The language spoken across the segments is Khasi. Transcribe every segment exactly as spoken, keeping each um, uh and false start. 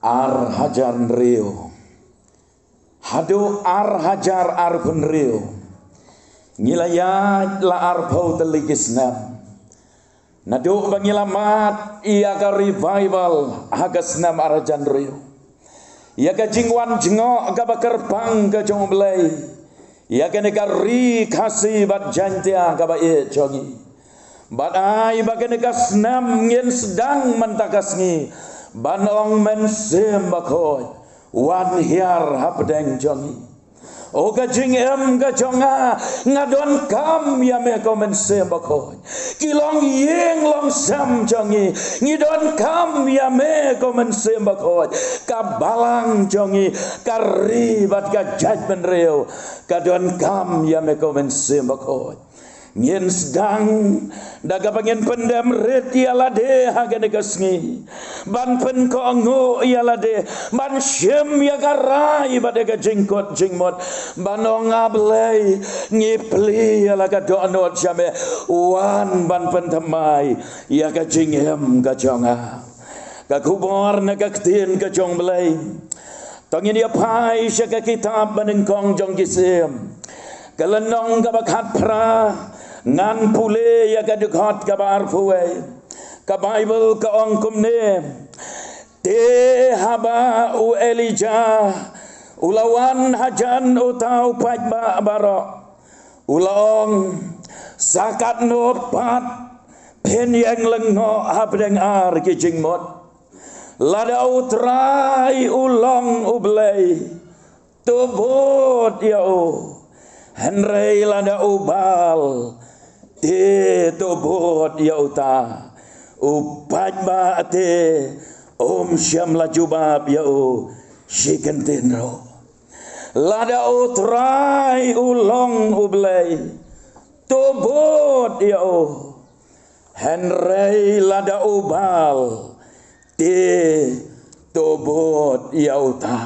Ar hajar hynriew haduh ar hajar arphew hynriew, ngi la ïaid la arphew tylli ki snem. Naduh ba ngi la mad ïa ka revival ha ka snem ar hajar hynriew, ïa ka jingwan jngoh kaba kyrpang ka jong U Blei ïa kane ka ri Khasi bad Jaiñtia kaba ïeit jong ngi. Bad ai ba kane ka snem ngin sdang mynta ka sngi ban ong, Mynsiem Bakhuid, wan hiar hapdeng jong ngi. O ka jingim ka jong nga, nga donkam ïa me ko Mynsiem Bakhuid. Ki longïing longsem jong ngi, ngi donkam ïa me ko Mynsiem Bakhuid. Ka balang jong ngi, ka ri bad ka jaitbynriew, ka donkam ïa me ko Mynsiem Bakhuid. Ngin sdang da kaba ngin pyndem rit ïa lade ha kane ka sngi, ban pynkohnguh ïa lade, ban shim ïa ka rai bad ïa ka jingkut jingmut, ban ong, A Blei, ngi plie ïa la ka dohnud sha me. Wan ban pynthymmai ïa ka jingim ka jong nga. Ka khubor na ka ktien ka jong U Blei, to ngin ïa phai sha ka kitab Banyngkong jong ki Syiem, ka lynnong kaba khatphra, ngan pule ïa ka dkhot kaba arphew wei. Ka Baibl ka ong kumne: Te haba u Elijah u la wan hajan uta u paidbah baroh, u la ong, Sa katno pat phin ïeng lyngngoh hapdeng ar ki jingmut? Lada U Trai u long U Blei, to bud ïa u. Hynrei lada u Baal, te to bud ïa uta. U paidbah te um shym la jubab ïa u shi kyntien ruh. Lada U Trai u long U Blei, to bud ïa u. Hynrei lada u Baal, te to bud ïa uta.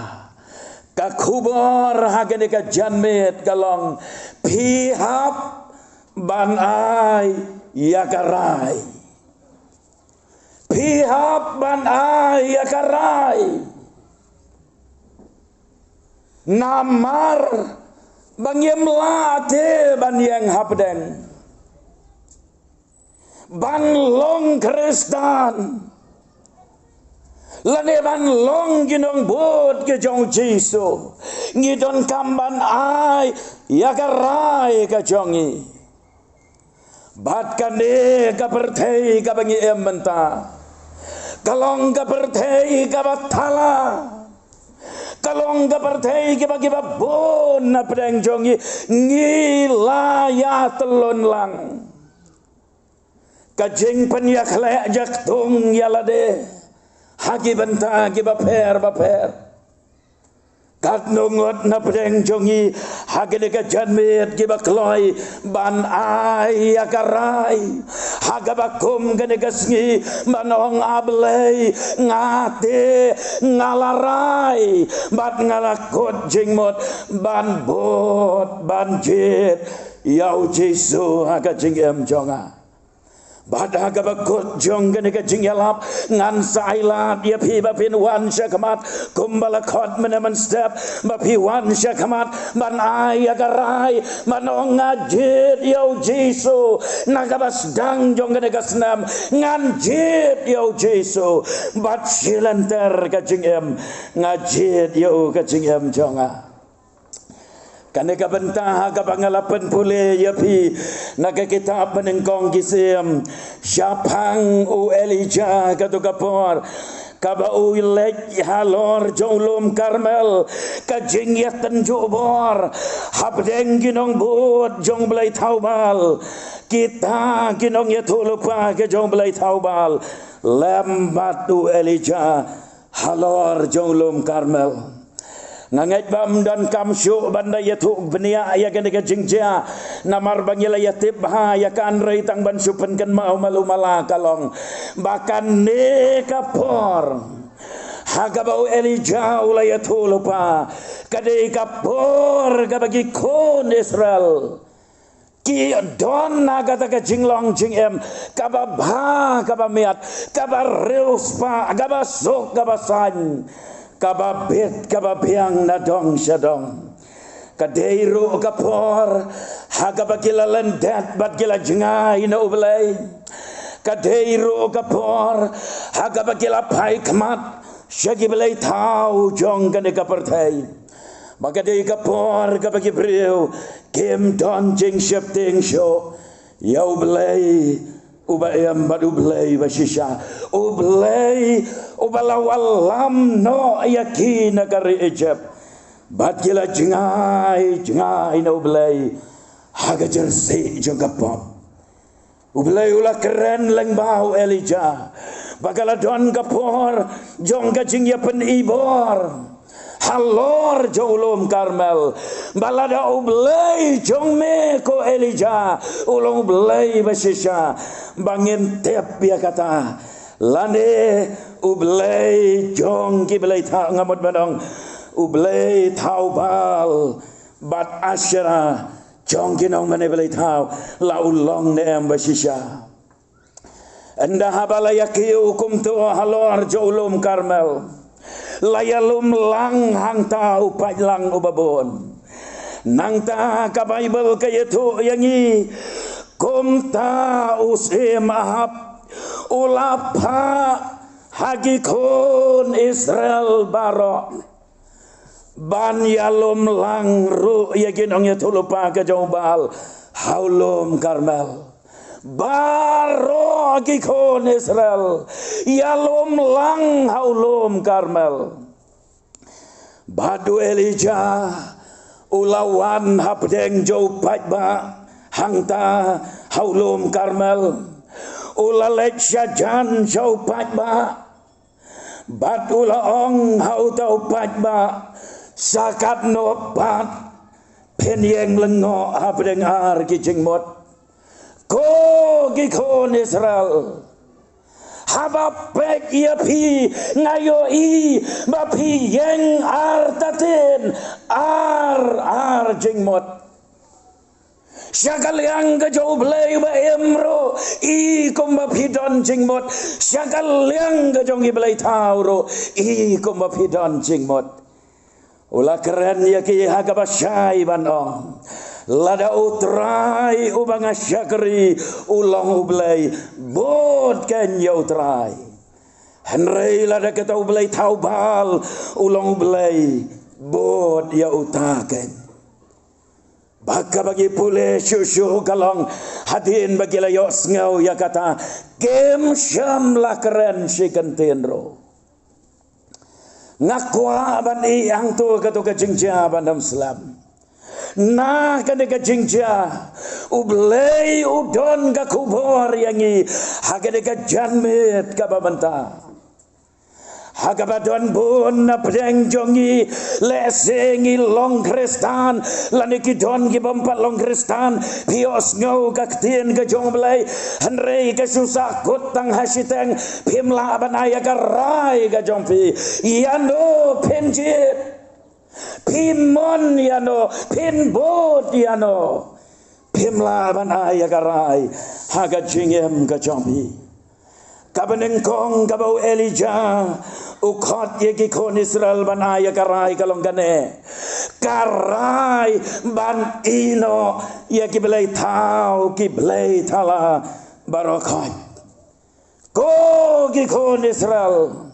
Ka khubor ha kane ka janmiet ka long, phi hap ban ai ïa ka rai. Phi hap ban ai ïa ka rai. Namar ba ngim lah te ban ïeng hapdeng, ban long Khristan, lane ban long ki nongbud ki jong U Jisu, ngi donkam ban ai ïa ka rai ka jong ngi. Bad kane ka pyrthei kaba ngi im mynta, ka long ka pyrthei kaba thala. Ka long ka pyrthei kaba, kiba bun na pdeng jong ngi, ngi la ïa tyllun lang. Ka jingpynïakhleh jaktung ïa lade ha ki bynta kiba pher bapher. Katno ngut na pdeng jong ngi ha kane ka janmiet kiba kloi ban ai ïa ka rai ha kaba kum kane ka sngi, ban ong, A Blei, nga te nga la rai bad nga la kut jingmut ban bud ban jied ïa U Jisu ha ka jingim jong nga. Bad ha kaba kut jong kane ka jingïalap, ngan sa ai lad ïa phi ba phin wan shakhmat, kumba la khot mynne mynstep, ba phi wan shakhmat ban ai ïa ka rai, ban ong, nga jied ïa U Jisu. Na kaba sdang jong kane ka snem ngan jied ïa U Jisu. Bad shi lynter ka jingim nga jied ïa u ka jingim jong nga. Kane ka bynta ha kaba nga la pynpule ïa phi na ka kitab Banyngkong ki Syiem, shaphang u Elijah, kato ka por kaba u leit halor jong u lum Karmel, ka jingïatynjuh bor hapdeng ki nongbud jong U Blei thaw Baal, kita ki nongïathuhlypa ki jong U Blei thaw Baal, lem bad u Elijah halor jong u lum Karmel. Nga ngeit ba ym donkam shuh ban da ïathuh bniah ïa kane ka jingjia, namar ba ngi la ïatip bha ïa ka, hynrei tang ban shu pynkynmaw malu mala ka long ba kane ka por ha kaba u Elijah u la ïathuhlypa, ka dei ka por kaba ki khun Israel Ki don na kata ka jinglong jingim kaba bha kaba miat, kaba riewspah, kaba suk kaba saiñ, kaba bit kaba biang na dong sha dong. Ka dei ruh ka por ha kaba ki la lyndet bad ki la jngai na U Blei. Ka dei ruh ka por ha kaba ki la phai khmat sha ki blei thaw jong kane ka pyrthei. Ba ka dei ka por kaba ki briew kim don jingsheptieng shuh ïa U Blei uba im bad U Blei ba shisha, U Blei uba la wallam noh ïa ki na ka ri Egypt. Bad ki la jngai jngai na U Blei ha ka jingïaseng jong ka pop. U Blei u la kren lyngba u Elijah ba ka la don ka por jong ka jingïapynibor halor jong u lum Karmel. Ba lada U Blei jong me ko Elijah u long U Blei ba shisha, ba ngin tip ïa kata. Lane U Blei jong ki blei thaw, nga mut ban ong, U Blei thaw Baal bad Asherah jong ki nongmane blei thaw, la u long ne em ba shisha? Ynda haba la ïa kiew kumto halor jong u lum Karmel, la ïalum lang hangta u paidlang uba bun. Nangta ka Baibl ka ïathuh ïa ngi, kumta u syiem Ahab u la phah ha ki khun Israel baroh ban ïalum lang ruh ïa ki nongïathuhlypa ka jong u Baal ha u lum Karmel. Baroh ki khun Israel ïalum lang ha u lum Karmel. Bad u Elijah u la wan hapdeng jong u paidbah hangta ha u lum Karmel. U la leit shajan sha u paidbah. Bad u la ong ha uta u paidbah, sa katno pat phin ïeng lyngngoh hapdeng ar ki jingmut? Ko ki khun Israel, haba peit ïa phi nga ïohi ba phi ïeng artatien ar ar jingmut. Sha ka liang ka jong U Blei ba im ruh, i kumba phi don jingmut. Sha ka liang ka jong ki blei thaw ruh, i kumba phi don jingmut. U la kren ïa ki ha kaba shai ban ong, lada U Trai uba nga shakri u long U Blei, bud kein ïa U Trai. Hynrei lada kata u blei thaw Baal u long U Blei, bud ïa uta kein. Ba kaba ngi pule shuh shuh ka long, hadien ba ki la ïohsngew ïa kata, kim shym la kren shi kyntien ruh. Nga kwah ban ïeh hangto kato ka jingjia ban ym slem. Na kane ka jingjia U Blei u don ka khubor ïa ngi ha kane ka janmiet kaba mynta. Ha kaba don bun na pdeng jong ngi, lehse ngi long Khristan lane ki don ki bym pat long Khristan. Phi ïohsngew ka ktien ka jong U Blei, hynrei ka shu sahkut tang ha shiteng. Phim lah ban ai ïa ka rai ka jong phi. Ïano phin jied? Phin mon ïano? Phin bud ïano? Phim lah ban ai ïa ka rai ha ka jingim ka jong phi. Kaba nyngkong kaba u Elijah u khot ïa ki khun Israel ban ai ïa ka rai ka long kane: ka rai ban ïehnoh ïa ki blei thaw, ki blei thala baroh khoit. Ko ki khun Israel,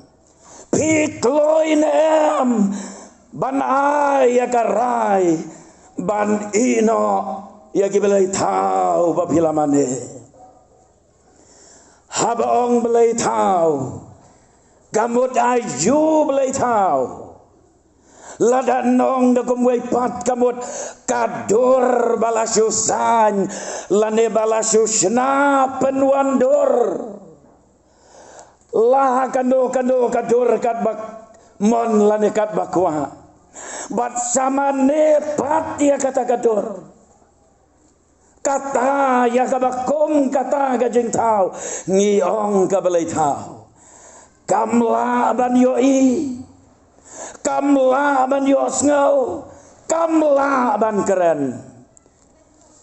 phi kloi ne em ban ai ïa ka rai ban ïehnoh ïa ki blei thaw ba phi la mane? Haba ong blei thaw, ka mut aïu blei thaw? Lada nong da kumwei pat, ka mut ka dur ba la shu saiñ lane ba la shu shna pynwandur. La ha kano kano ka dur katba mon lane katba kwah. Bad sa mane pat ïa kata ka dur. Kata ïa kaba kum kata ka jingthaw ngi ong ka blei thaw. Kam lah ban ïohi, kam lah ban ïohsngew, kam lah ban kren.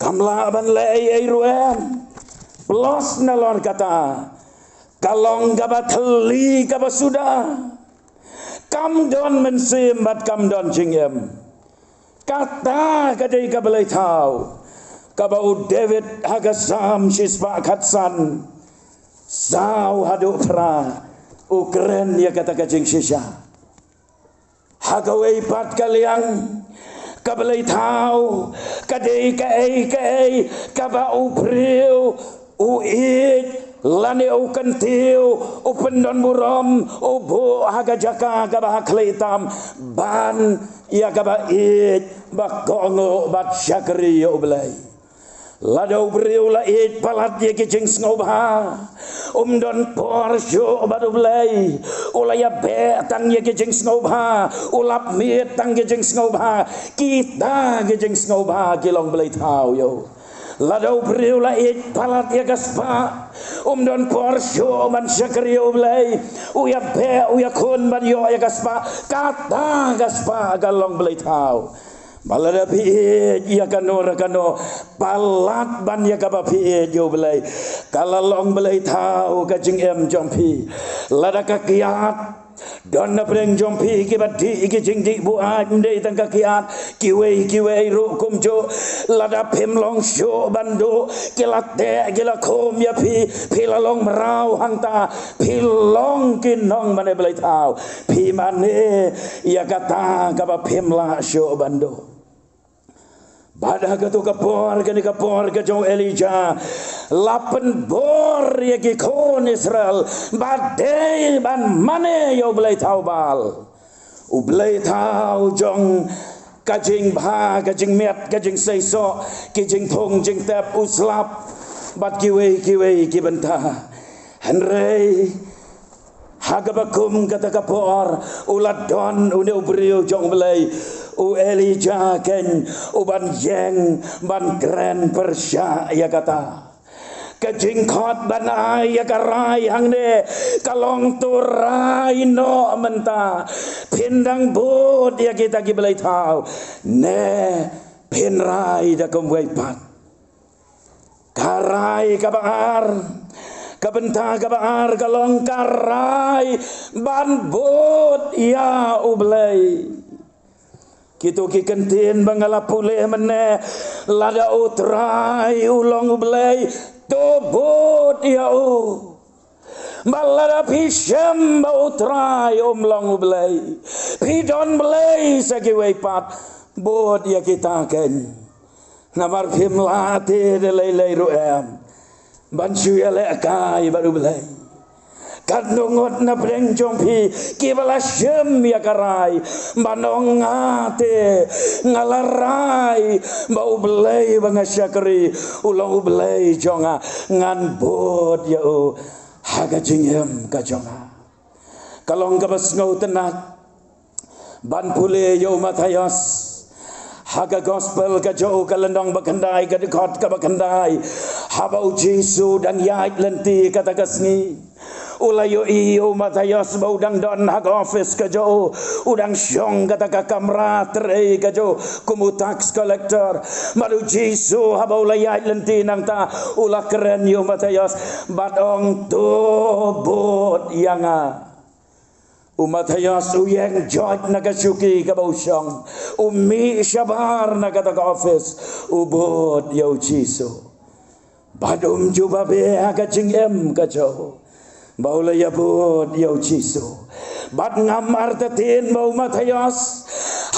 Kam lah ban leh ei ei ruh em. Plus nalor kata, ka long kaba thylli kaba suda. Kam don mynsiem bad kam don jingim. Kata ka dei ka blei thaw kaba u David ha ka Salm shispah khatsan saw haduh phra u kren ïa kata ka jingshisha. Ha kawei pat ka liang, ka blei thaw ka dei kaei kaei kaba u briew u ïeit lane u kyntiew, u pyndon burom, u buh ha ka jaka kaba ha khlieh tam ban ïa kaba ïeit ba kohnguh bad shakri ïa u Blei. Lada u briew u la ïeit palat ïa ki jingsngewbha, um don por shuh bad u Blei, u la ïabeh tang ïa ki jingsngewbha, u lap miet tang ki jingsngewbha, kita ki jingsngewbha ki long blei thaw ïa u. Lada u briew u la ïeit palat ïa ka spah, um don por shuh ban shakri ïa u Blei, u ïabeh u ïakhun ban ïoh ïa ka spah, kata ka spah ka long blei thaw. Ba lada phi ïeit ïa kano re kano palat ban ïa kaba phi ïeit ïa u Blei, ka la long blei thaw ka jingim jong phi. Lada ka kiad don na pdeng jong phi kiba dih ki jingdih buaid, ym dei tang ka kiad, kiwei kiwei ruh kumjuh. Lada phim long shuh ban duh, ki la teh ki la khum ïa phi, phi la long mraw hangta, phi long ki nongmane blei thaw. Phi mane ïa kata kaba phim lah shuh ban duh. Bad ha kato ka por, kane ka por ka jong u Elijah, la pynbor ïa ki khun Israel ba dei ban mane ïa u blei thaw Baal, u blei thaw jong ka jingbha, ka jingmiat, ka jingseisoh, ki jingthung jingtep, u slap bad kiwei kiwei ki bynta. Hynrei ha kaba kum kata ka por, u la don une u briew jong u Blei, u Elijah keiñ, u ban ïeng ban kren pyrshah ïa kata. Ka jingkhot ban ai ïa ka rai hangne ka long, to rai noh mynta. Phin dang bud ïa kita ki blei thaw ne phin rai da kumwei pat? Ka rai kaba ar, ka bynta kaba ar ka long ka rai ban bud ïa u Blei. Kito ki kyntien ba nga la pule mynne, lada u Trai u long u Blei, to bud ïa u. Bad lada phi shem ba u Trai um long u Blei, phi don blei sa kiwei pat, bud ïa kita keiñ. Namar phim lah te da lei lei ruh em ban shu ïalehkai bad u Blei. Katno ngut na pdeng jong phi kiba la shem ïa ka rai ban ong, nga te nga la rai ba u Blei ba nga shakri u long u Blei jong nga, ngan bud ïa u ha ka jingim ka jong nga. Ka long kaba sngewtynnat ban pule ïa u Mathaios ha ka gospel ka jong u, ka lynnong ba khyndai, ka dkhot kaba khyndai. Haba u Jisu dang ïaid lynti kata ka sngi, u la ïohi ïa u Mathaios ba u dang don ha ka office ka jong u, u dang shong kata ka kamra trei ka jong u kum u tax collector. Bad u Jisu haba u la ïaid lynti nangta, u la kren ïa u Mathaios bad ong, to bud ïa nga. U Mathaios u ïeng joit na ka shuki kaba u shong, u mih shabar na kata ka office, u bud ïa u Jisu. Bad um ju babe ha ka jingim ka jong u ba u la ïabud ïa u Jisu. Bad ngam artatien ba u Mathaios,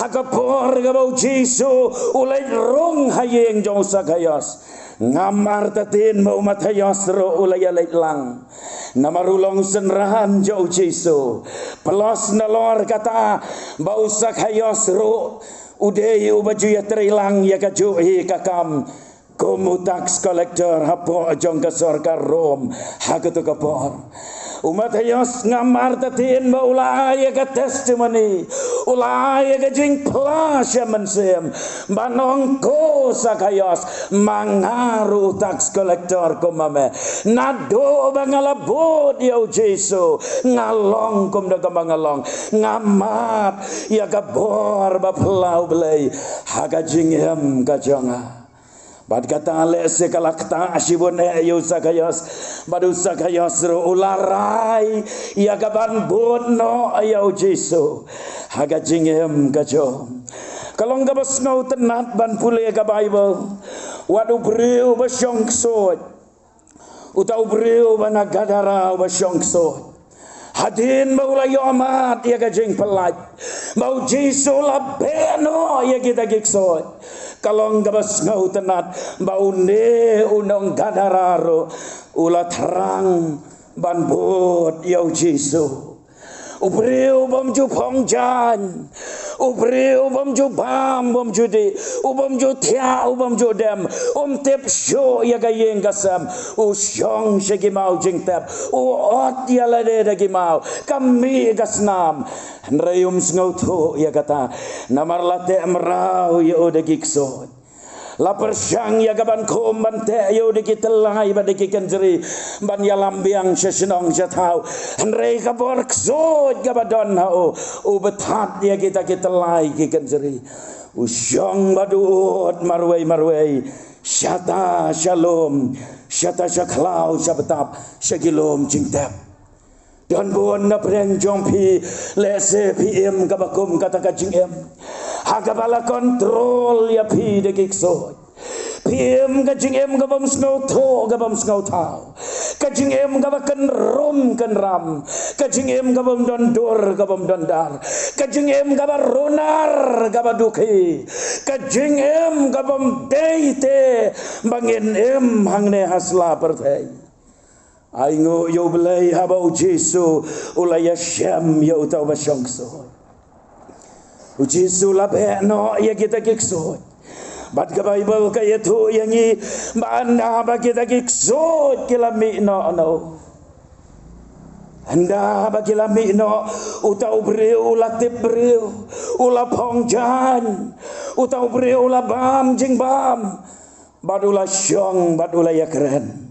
ha ka por kaba u Jisu u leit rung ha ïing jong u Sakhaios, ngam artatien ba u Mathaios ruh u la ïaleit lang. Namar u long synran jong u Jisu. Plus nalor kata ba u Sakhaios ruh u dei uba ju ïatreilang ïa kajuh hi ka kam kum u tax collector hapoh jong ka sorkar Rom ha kato ka por. U Mathaios ngam artatien ba u la ai ïa ka testimony, u la ai ïa ka jingphla sha mynsiem ban ong, ko Sakhaios, ma nga ruh u tax collector kum ma me. Naduh ba nga la bud ïa u Jisu, nga long kumno kumba nga long. Nga mad ïa ka bor ba phla u Blei ha ka jingim ka jong nga. Bad kata lehse ka la ktah shibun eh ïa u Sakhaios. Bad u Sakhaios ruh u la rai ïa ka ban bud noh ïa u Jisu ha ka jingim ka jong. Ka long kaba sngewtynnat ban pule ka Baibl. Wat u briew ba shong ksuid, uta u briew ba na Gadara uba shong ksuid, hadien ba u la ïohmad ïa ka jingpyllait, ba u Jisu u la beh noh ïa kita ki ksuid, ka long kaba sngewtynnat ba une u nong Gadara ruh u la thrang ban bud ïa u Jisu. U briew bym ju phong jaiñ, u briew bym ju bam, bym ju dih, u bym ju thiah, u bym ju dem, um tip shuh ïa ka ïing ka sem, u shong sha ki maw jingtep, u ot ïa lade da ki maw, ka mih ka snam. Hynrei um sngewthuh ïa kata, namar la teh mraw ïa u da ki ksuid. La pyrshang ïa ka ban khum ban teh ïa u da ki tyllai bad da ki kynjri ban ïalam biang sha shnong sha thaw. Hynrei ka bor ksuid kaba don ha u, u bthat ïa kita ki tyllai ki kynjri. U shong bad u ud marwei marwei, shata sha lum, shata sha khlaw sha btap, sha ki lum jingtep. Don bun na pdeng jong phi, lehse phi im kaba kum kata ka jingim ha kaba la kontrol ïa phi da ki ksuid. Phi im ka jingim kabym sngewthuh kabym sngewthaw, ka jingim kaba kynrum kynram, ka jingim kabym don dur kabym don dar, ka jingim kaba runar kaba dukhi, ka jingim kabym dei te ba ngin im hangne ha sla pyrthei. Ai nguh ïa U Blei haba U Jisu u la ïashem ïa uta uba shong ksuid. U Jisu u la beh noh ïa kita ki ksuid. Bad ka Baibl ka ïathuh ïa ngi ba ynda haba kita ki ksuid ki la mih noh na u, ynda haba ki la mih noh, uta u briew u la tip briew, u la phong jaiñ, uta u briew u la bam jingbam. Bad u la shong bad u la ïakren.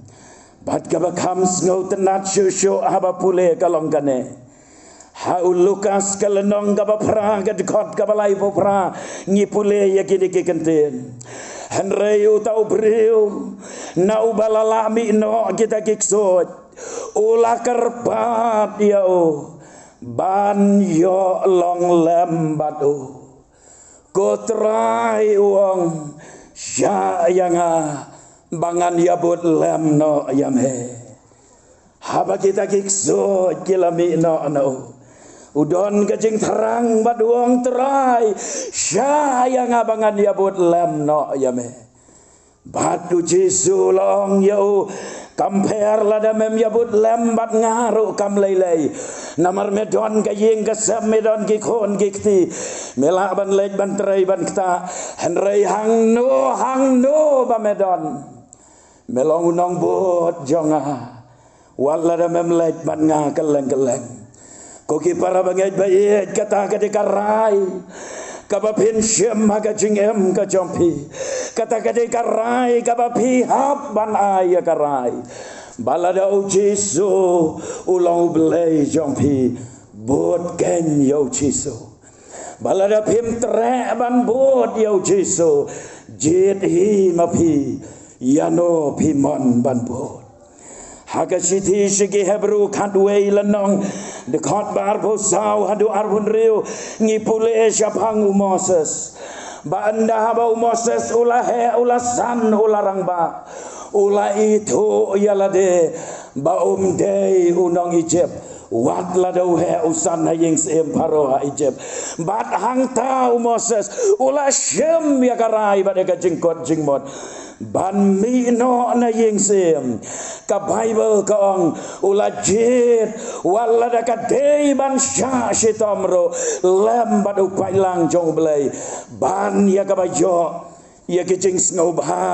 Bad kaba kham sngewtynnat shuh shuh haba pule ka long kane. Ha u Lukas ka lynnong kaba phra, ka dkhot kaba laiphew phra, ngi pule ïa kine ki kyntien. Hynrei uta u briew na uba la lah mih noh kita ki ksuid, u la kyrpad ïa u ban ïoh long lem bad u. Ko Trai, u ong, shah ïa nga ba ngan ïabud lem noh ïa me. Haba kita ki ksuid ki la mih noh na u, u don ka jingthrang bad u ong, Trai, shah ïa nga ba ngan ïabud lem noh ïa me. Bad U Jisu u la ong ïa u, kam pher lada mem ïabud lem bad nga ruh kam lei lei. Namar me don ka ïing ka sem, me don ki khun ki kti, me lah ban leit ban trei ban ktah. Hynrei hangno hangno ba me don, me long u nongbud jong nga. Wat lada mem leit bad nga kylleng kylleng. Ko ki para bangeit ba ïeit, kata ka dei ka rai kaba phin shim ha ka jingim ka jong phi. Kata ka dei ka rai kaba phi hap ban ai ïa ka rai ba lada U Jisu u long U Blei jong phi, bud keiñ ïa U Jisu. Ba lada phim treh ban bud ïa U Jisu, jied hi ma phi ïano phi mon ban bud. Ha ka shithi sha ki Hebru khatwei lynnong, dkhot ba arphew saw haduh arphew hynriew, ngi pule shaphang u Moses. Ba ynda haba u Moses u la heh, u la san, u la rangbah, u la ithuh ïa lade ba um dei u nong Ijipt. Wat lada u heh u san ha ïing syiem Pharaoh ha Ijipt. Bad hangta u Moses u la shim ïa ka rai bad ïa ka jingkut jingmut ban mih noh na ïing syiem. Ka Baibl ka ong, u la jied, wat lada ka dei ban shah shitom ruh, lem bad u paidlang jong U Blei, ban ïa kaba ïoh ïa ki jingsngewbha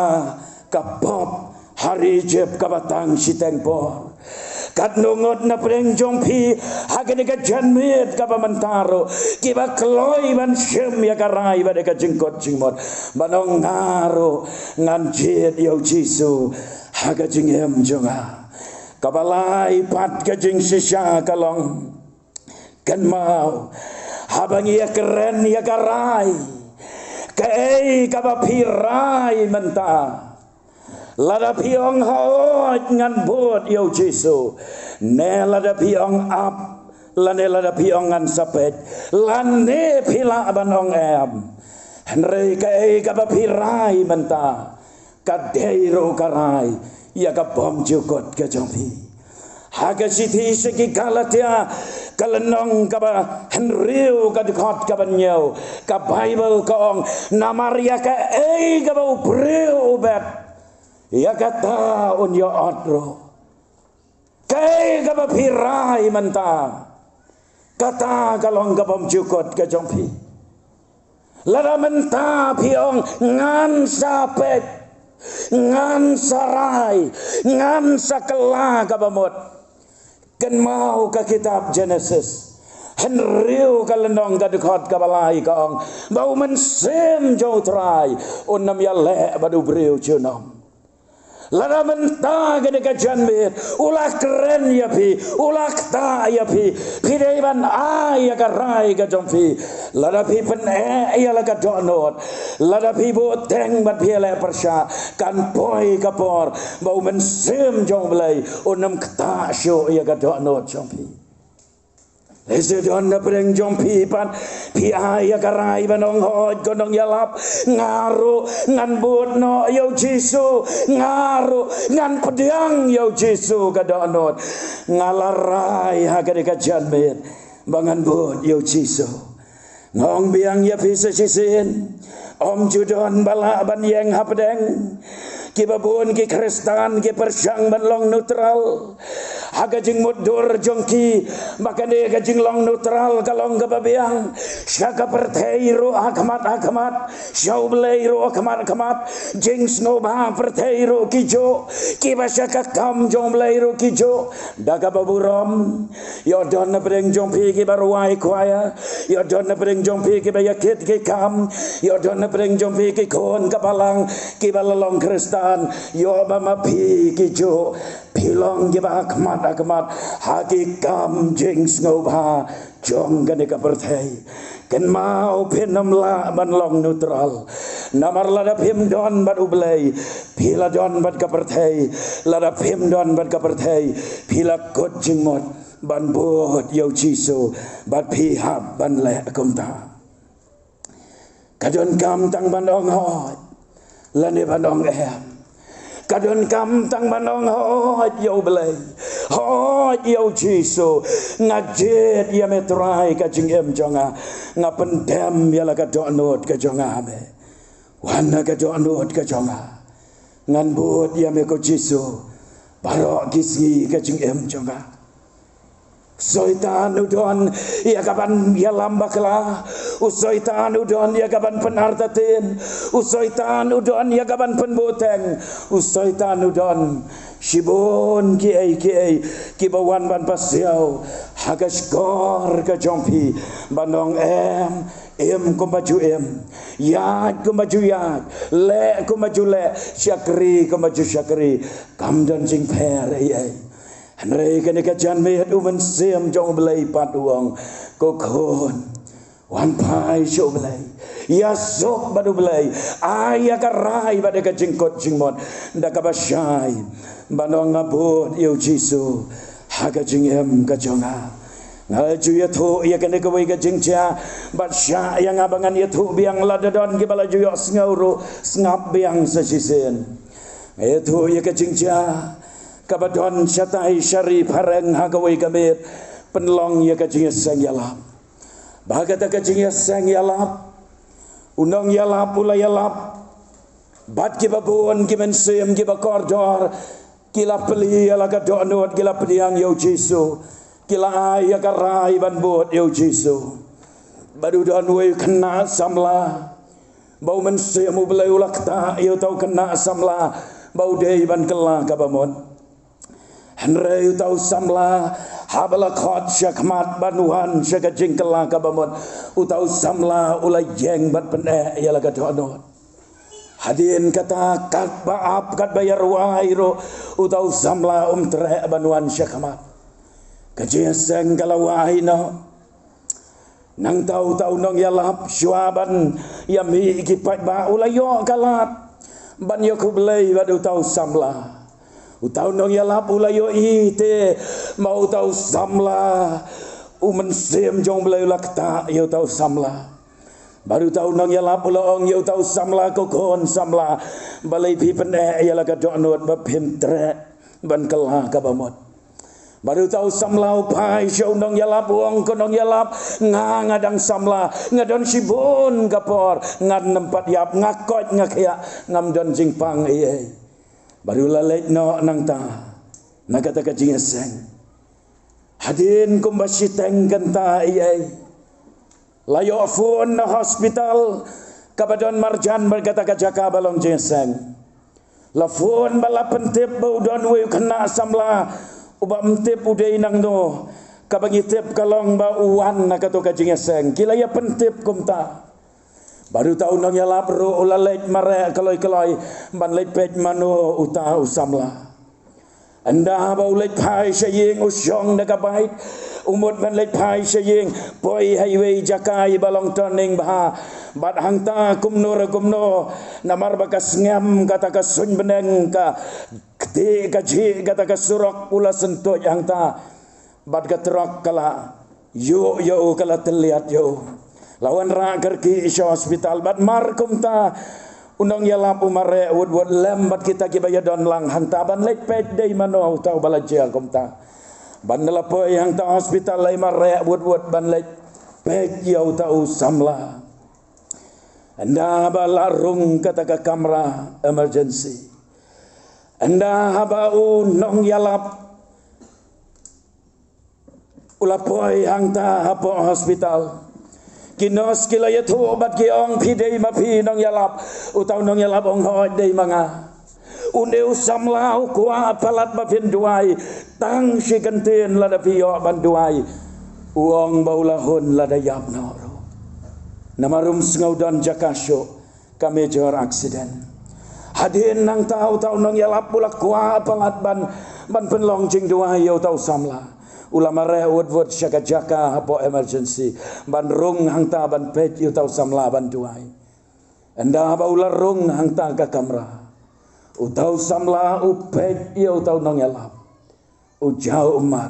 ka pop ha ri Ijipt kaba tang shiteng por. Katno ngut na pdeng jong phi ha kane ka janmiet kaba mynta ruh, kiba kloi ban shim ïa ka rai bad ïa ka jingkut jingmut, ban ong, nga ruh ngan jied ïa U Jisu ha ka jingim jong nga. Kaba lai pat ka jingshisha ka long, kynmaw, haba ngi ïakren ïa ka rai, kaei kaba phi rai mynta? Lada phi ong hooid ngan bud ïa u Jisu, ne lada phi ong ap, lane lada phi ong ngan sa peit, lane phi lah ban ong em. Hynrei kaei kaba phi rai mynta, ka dei ruh ka rai ïa ka bymjukut ka jong phi. Ha ka shithi sha ki Galatia, ka lynnong kaba hynriew, ka dkhot kaba hynñiew, ka Baibl ka ong, namar ïa kaei kaba u briew u bet, ïa kata un ïoh ot ruh. Kaei kaba phi rai mynta, kata ka long ka bymjukut ka jong phi. Lada mynta phi ong ngan sa peit, ngan sa rai, ngan sa kylla kaba mut, kynmaw ka kitab Genesis hynriew, ka lynnong, ka dkhot kaba lai ka ong ba u Mynsiem jong u Trai un ym ïaleh bad u briew junom. Lada mynta kane ka janmiet u la kren ïa phi, u la ktah ïa phi, phi dei ban ai ïa ka rai ka jong phi. Lada phi pyneh ïa la ka dohnud, lada phi bteng bad phi ïaleh pyrshah, kan poi ka por ba u Mynsiem jong u Blei un ym ktah shuh ïa ka dohnud jong phi. Lehse don na pdeng jong phi pat, phi ai ïa ka rai ban ong, hooid ko nongïalap, nga ruh ngan bud noh ïa u Jisu, nga ruh ngan pdiang ïa u Jisu ka dohnud. Nga la rai ha kane ka janmiet ba ngan bud ïa u Jisu. Nga ong biang ïa phi sa shisien, ym ju don ba lah ban ïeng hapdeng. Kiba bun ki Khristan ki pyrshang ban long neutral ha ka jingmutdur jong ki, ba kane ka jinglong neutral ka long kaba biang. Sha ka pyrthei ruh ha khmat ha khmat, sha u Blei ruh ha khmat ha khmat, jingsngewbha pyrthei ruh ki juh, kiba sha ka kam jong u Blei ruh ki juh. Da kaba burom, ïoh don na pdeng jong phi kiba rwai khwaya, ïoh don na pdeng jong phi kiba ïakit ki kam, ïoh don na pdeng jong phi ki khun ka balang kiba la long Khristan, ïoh ba ma phi ki juh, phi long kiba ha khmat ha khmat ha ki kam jingsngewbha jong kane ka pyrthei. Kynmaw, phin ym lah ban long neutral. Namar lada phim don bad u Blei, phi la don bad ka pyrthei. Lada phim don bad ka pyrthei, phi la kut jingmut ban bud ïa u Jisu bad phi hap ban leh kumta. Ka donkam tang ban ong hooid lane ban ong em. Ka donkam tang ban ong hooid ïa u Blei, hooid ïa u Jisu. Nga jied ïa me Trai ka jingim jong nga. Nga pyndem ïa la ka dohnud ka jong nga ha me. Wan na ka dohnud ka jong nga. Ngan bud ïa me ko Jisu baroh ki sngi ka jingim jong nga. Soitan u don ïa ka ban ïalam bakla. U Soitan u don ïa ka ban pynartatien. U Soitan u don ïa ka ban pynbuteng. U Soitan u don shibun kiei kiei kiba wan ban pasiaw ha ka shkor ka jong phi, ban ong em, im kumba ju im, ïaid kumba ju ïaid, leh kumba ju leh, shakri kumba ju shakri. Kam don jingpher ei ei. Hynrei kane ka janmiet u Mynsiem jong u Blei pat u ong, ko khun, wan phai sha u Blei, ïasuk bad u Blei, ai ïa ka rai bad ïa ka jingkut jingmut da kaba shai ban ong, nga bud ïa u Jisu ha ka jingim ka jong nga. Nga ju ïathuh ïa kane kawei ka jingjia, bad shah ïa nga ba ngan ïathuh biang. Lada don kiba la ju ïohsngew ruh, sngap biang sa shisien. Nga ïathuh ïa ka jingjia kaba don shatai sha Ri Phareng ha kawei ka miet, pynlong ïa ka jingïaseng ïalap. Ba kata ka jingïaseng ïalap, u nongïalap u la ïalap bad kiba bun ki mynsiem kiba kordor, ki la plie ïa la ka dohnud, ki la pdiang ïa u Jisu, ki la ai ïa ka rai ban bud ïa u Jisu. Bad u don uwei u khynnah samla ba u Mynsiem u Blei u la ktah ïa uta u khynnah samla ba u dei ban kylla kaba mut. Hynrei uta u samla, haba la khot sha khmat ban wan sha ka jingkylla kaba mut, uta u samla u la ïeng bad pyneh ïa la ka dohnud. Hadien kata, katba ap katba ïarwai ruh, uta u samla um treh ban wan sha khmat. Ka jingïaseng ka la wai noh. Nangta uta u nongïalap, shuwa ban ïa mih ki paidbah, u la ïoh ka lad ban ïa khublei bad uta u samla. Uta u nongïalap u la ïohi te ma uta u samla, u Mynsiem jong U Blei u la ktah ïa uta u samla. Bad uta u nongïalap u la ong ïa uta u samla, ko khun samla, balei phi pyneh ïa la ka dohnud ba phim treh ban kylla kaba mut? Bad uta u samla u phai sha u nongïalap, u ong, ko nongïalap, nga, nga dang samla, nga don shibun ka por, ngan ym pat ïap, nga koit nga khiah, ngam don jingpang ei ei. Bad u la leit noh nangta na kata ka jingïaseng. Hadien kumba shiteng kynta ei ei, la ïoh phone na hospital kaba don marjan bad kata ka jaka ba long jingïaseng. La phone ba la pyntip ba u don uwei u khynnah samla uba ym tip u dei nangno, kaba ngi tip ka long ba u wan na kato ka jingïaseng. Ki la ïa pyntip kumta. Bad uta u nongïalap ruh u la leit mareh kloi kloi ban leit peit mano uta u samla. Ynda ba u leit phai sha ïing, u shong da ka bike, u mut ban leit phai sha ïing, poi ha iwei i jaka iba long turning bha. Bad hangta kumno re kumno, namar ba ka sngem kata ka suiñ bneng, ka kti ka jhi kata ka surok, u la syntuid hangta. Bad ka trok ka la ïuh ïa u, ka la tylliat ïa u. La wanrah kyrkieh sha hospital, bad mar kumta u nongïalap u mareh wut wut lem bad kita kiba ïadon lang hangta ban leit peit dei mano uta uba la jia kumta. Bad ynda la poi hangta hospital la ïa mareh wut wut ban leit peit ïa uta u samla. Ynda ba la rung kata ka kamra emergency, ynda haba u nongïalap u la poi hangta hapoh hospital, ki nurse ki la ïathuh bad ki ong, phi dei ma phi nongïalap? Uta u nongïalap ong, hooid, dei ma nga. Une u samla u kwah palat ba phin duwai, tang shi kyntien lada phi ïoh ban duwai. U ong ba u la hun lada ïap noh ruh, namar um sngew don jaka shuh, ka major accident. Hadien nangta uta u nongïalap u la kwah palat ban, ban pynlong jingduwai ïa uta u samla. U la mareh wut wut sha ka jaka hapoh emergency ban rung hangta ban peit ïa uta u samla ban duwai. Ynda ba u la rung hangta ka kamra, uta u samla u peit ïa uta u nongïalap, u jaw ummat,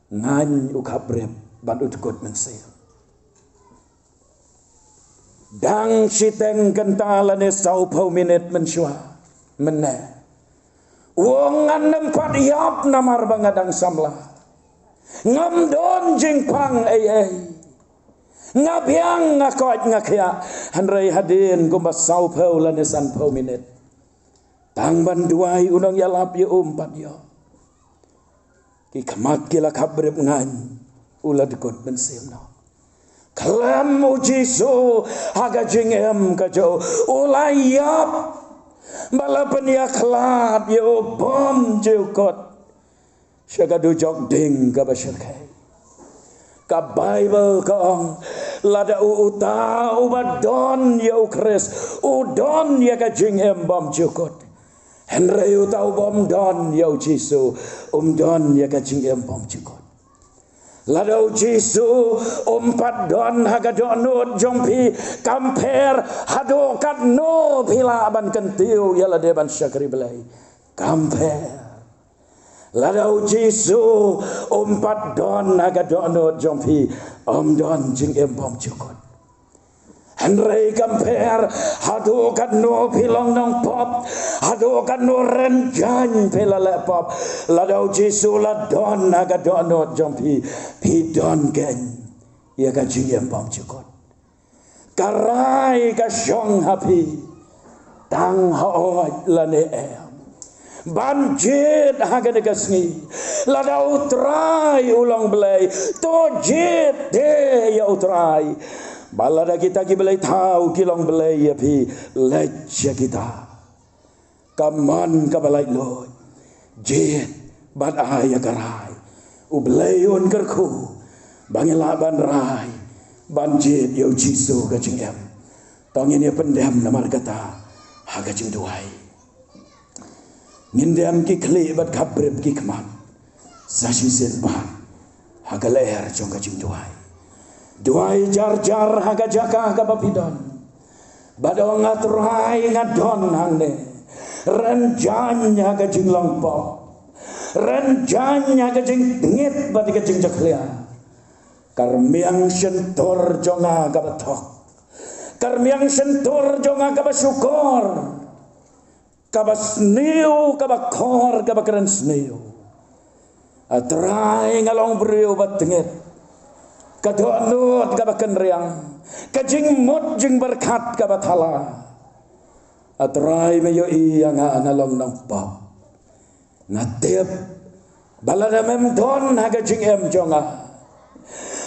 ngaiñ, u khapbrip bad u dkut mynsiem. Dang shiteng kynta lane sawphew minit mynshuwa mynne, u ong, ngan ym pat ïap namar ba nga dang samla. Ngam don jingpang ei ei. Nga biang, nga koit, nga khiah. Hynrei hadien kumba sawphew lane sanphew minit, tang ban duwai u nongïalap ïa u um pat ïoh. Ki khmat ki la khapbrip, ngaiñ, u la dkut mynsiem noh. Khlem U Jisu ha ka jingim ka jong u, u la ïap. Ba la pynïakhlad ïa u bym ju kut sha ka dujok ding kaba shyrkhei. Ka Baibl ka ong, lada u, uta uba don ïa U Khrist u don ïa ka jingim bym ju kut. Hynrei uta u bym don ïa U Jisu um don ïa ka jingim bym ju kut. Lada U Jisu um pat don ha ka dohnud jong phi, kam pher haduh katno phi lah ban kyntiew ïa lade ban shakri Blei. Kam pher. Lada U Jisu um pat don ha ka dohnud jong phi, um don jingim bym ju kut. Hynrei kam pher haduh katno phi long nongpop, haduh katno rynjang phi la leh pop, lada U Jisu la don ha ka dohnud jong phi, phi don keiñ ïa ka jingim bym ju kut. Ka rai ka shong ha phi, tang hooid lane em. Ban jied ha kane ka sngi. Lada U Trai u long Blei, to jied te ïa U Trai. Bad lada kita kiba leit thaw ki long blei ïa phi, leit sha kita. Ka mon kaba laitluid. Jied bad ai ïa ka rai. U Blei un kyrkhu ba ngin lah ban rai ban jied ïa U Jisu ka jingim. To ngin ïa pyndem namar kata ha ka jingduwai. Ngin dem ki khlieh bad khapbrip ki khmat sa shisien pat ha ka lyer jong ka jingduwai. Duwai jar jar ha ka jaka kaba phi don. Bad ong, A Trai, nga don hangne. Rynjang ha ka jinglong pop, rynjang ha ka jingtngit bad ka jingjakhlia. Ka rmiang shyntur jong nga kaba thok, ka rmiang shyntur jong nga kaba shukor, kaba sniew, kaba khor, kaba kren sniew. A Trai, nga long briew ba tngit. Ka dohnud kaba kynriang, ka jingmut jingpyrkhat kaba thala. A Trai, me ïohi ïa nga, nga long nongpop. Nga tip ba lada mem don ha ka jingim jong nga,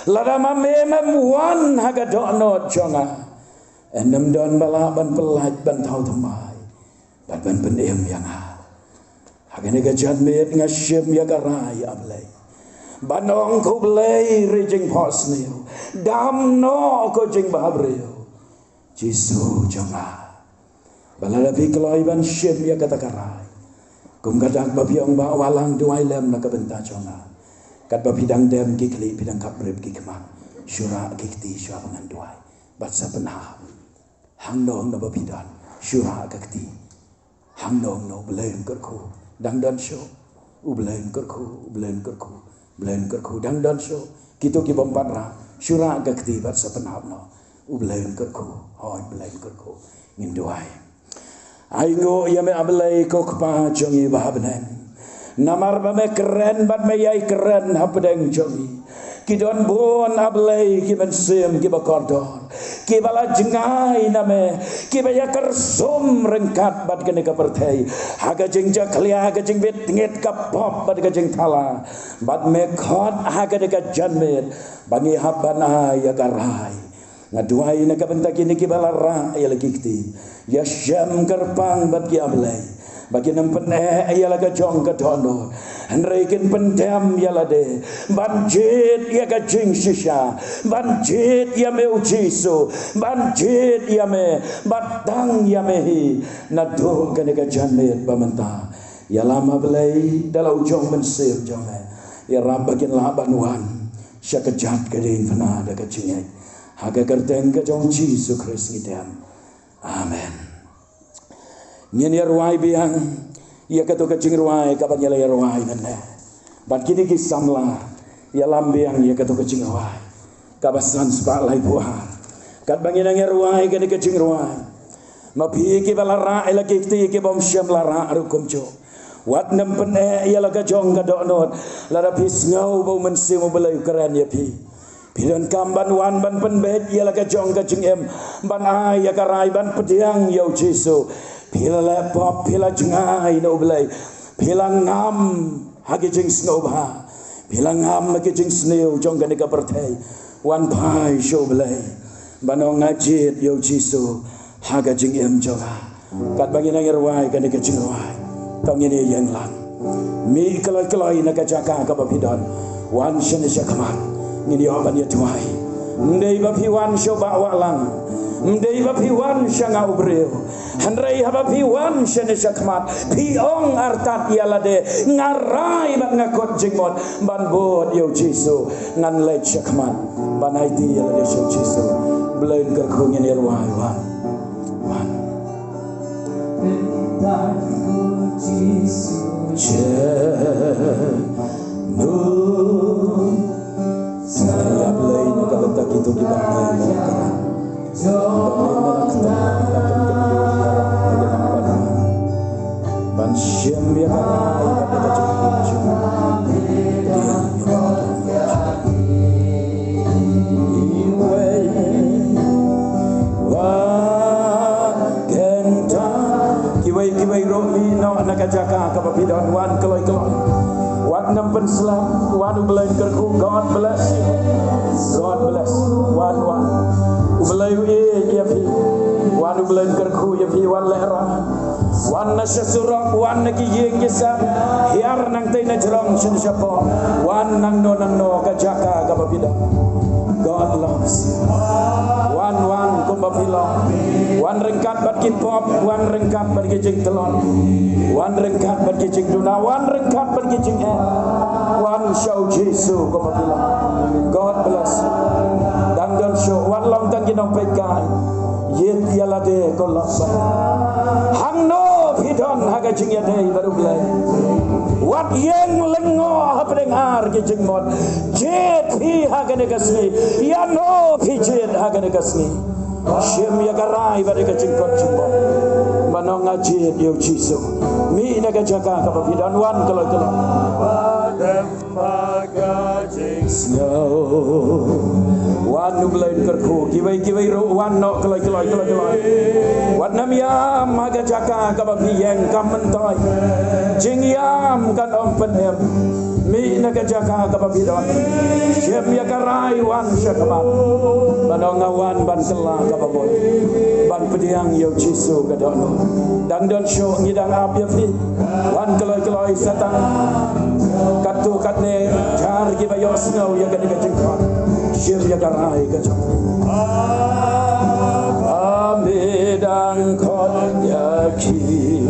lada ma me mem wan ha ka dohnud jong nga, ym don ba lah ban pyllait, ban thaw thymmai bad ban pynim ïa nga. Ha kane ka janmiet nga shim ïa ka rai, A Blei, ban ong, Ko Blei ri jingphohsniew, dam noh ko jingbhabriew. Jisu jong nga, ba lada phi kloi ban shim ïa kata ka rai, kum ka dak ba phi ong, Bah Wahlang, duwai lem na ka bynta jong nga. Katba phi dang dem ki khlieh, phi dang khaprip ki khmat, shu rah ki kti shuwa ba ngan duwai. Bad sa pynhap. Hangno hangno ba phi don, shu rah ka kti. Hangno hangno, U Blei un kyrkhu, dang don shuh. U Blei un kyrkhu, U Blei un kyrkhu, U Blei un kyrkhu, dang don shuh. Kito ki bym pat rah, shu rah ka kti bad sa pynhap noh. U Blei un kyrkhu, hooid, U Blei un kyrkhu. Ngin duwai. Ainguh ïa me, A Blei, ko Kpa jong ngi ba ha bneng, namar ba me kren bad me ïai kren hapdeng jong ngi. Ki don bun, A Blei, ki mynsiem kiba kordor, kiba la jngai na me, kiba ïa kyrsum ryngkat bad kane ka pyrthei ha ka jingjakhlia, ha ka jingbit tngit, ka pop bad ka jingthala. Bad me khot ha kane ka janmiet ba ngi hap ban ai ïa ka rai. Nga duwai na ka bynta kine kiba la rah ïa la ki kti, ïa shem kyrpang bad ki, A Blei, ba kin ym pyneh ïa la ka jong ka dohnud, hynrei kin pyndem ïa lade ban jied ïa ka jingshisha, ban jied ïa me, U Jisu, ban jied ïa me, ban tang ïa me hi. Naduh kane ka janmiet ba mynta, ïalam, A Blei, da la u jong mynsiem jong me, ïarap ba kin lah ban wan sha ka jaka ka diengphna da ka jingngeit. Ha ka kyrteng ka jong Jisu Khrist ngi dem. Amen. Ngin ïa rwai biang ïa kato ka jingrwai kaba ngi la ïa rwai mynne. Bad kine ki samla, ïalam biang ïa kato ka jingrwai kaba san spah laiphew ar. Katba ngi nang ïa rwai kane ka jingrwai, ma phi kiba la rah ïa la ki kti, ki bym shym la rah ruh kumjuh, wat nym pyneh ïa la ka jong ka dohnud. Lada phi sngew ba U Mynsiem U Blei u kren ïa phi, phi donkam ban wan ban pynbeit ïa la ka jong ka jingim, ban ai ïa ka rai, ban pdiang ïa U Jisu. Phi la leh pop, phi la jngai na U Blei, phi la ngam ha ki jingsngewbha, phi la ngam ha ki jingsniew jong kane ka pyrthei. Wan phai sha U Blei, ban ong, nga jied ïa U Jisu ha ka jingim jong nga. Katba ngi nang ïa rwai kane ka jingrwai, to ngin ïa ïeng lang. Mih kloi kloi na ka jaka kaba phi don. Wan shane shakhmat, ngin ïoh ban ïa duwai. Ym dei ba phi wan sha u Bah Wahlang, ym dei ba phi wan sha nga u briew, hynrei haba phi wan shane shakhmat, phi ong artat ïa lade, nga rai bad nga kut jingmut ban bud ïa U Jisu. Ngan leit shakhmat ban aiti ïa lade sha U Jisu. Blei un kyrkhu, ngin ïa rwai. Wan, wan. Ïa Blei na ka bynta kito kiba ngi ban shim ïa ka rai bad ka jingpynshoi. Iwei wa kenta. Kiwei kiwei ruh mih noh na ka jaka kaba phi don, wan kloi kloi. Wat nym pynslap, wan, U Blei un kyrkhu. God bless you. God bless you. Wan, wan. U Blei u ïeit ïa phi. Wan, U Blei un kyrkhu ïa phi, wan lehrain. Wan na sha surok, wan na ki ïing ki sem, hiar nangtei na jrong sha shapoh. Wan nangno nangno ka jaka kaba phi don. God loves you. Wan, wan kumba phi long. Wan ryngkat bad ki pop, wan ryngkat bad ki jingtlot. Wan ryngkat bad ki jingduna, wan ryngkat bad ki jingeh. Wan sha U Jisu kumba phi long. God bless you. Dang don shuh, wat long tang ki nongpeitkai. Ïeit ïa lade, ko lok ba. Hangno phi don ha ka jingïadei bad U Blei. Wat ïeng lyngngoh hapdeng ar ki jingmut. Jied phi ha kane ka sngi. Ïano phi jied ha kane ka sngi. Shim ïa ka rai bad ïa ka jingkot jingmut. Ban ong nga jied ïa U Jisu. Mih na ka jaka kaba phi don, wan kloi kloi. Wan, U Blei un kyrkhu, kiwei kiwei ruh wan noh kloi kloi kloi kloi. Wat nym ïam ha ka jaka kaba phi ïeng kam myntoi. Jingïam kan ym pynim. Mih na ka jaka kaba phi don. Shim ïa ka rai, wan sha khmat. Ban ong nga wan ban kylla kaba mut. Ban pdiang ïa U Jisu ka dohnud. Dang don shuh, ngi dang ap ïa phi. Wan kloi kloi, Satan. Katto katne jar kiba ïohsngew ïa kane ka jingkhot. Shim ïa ka rai ka jong. Ba me dang khot ïa ki.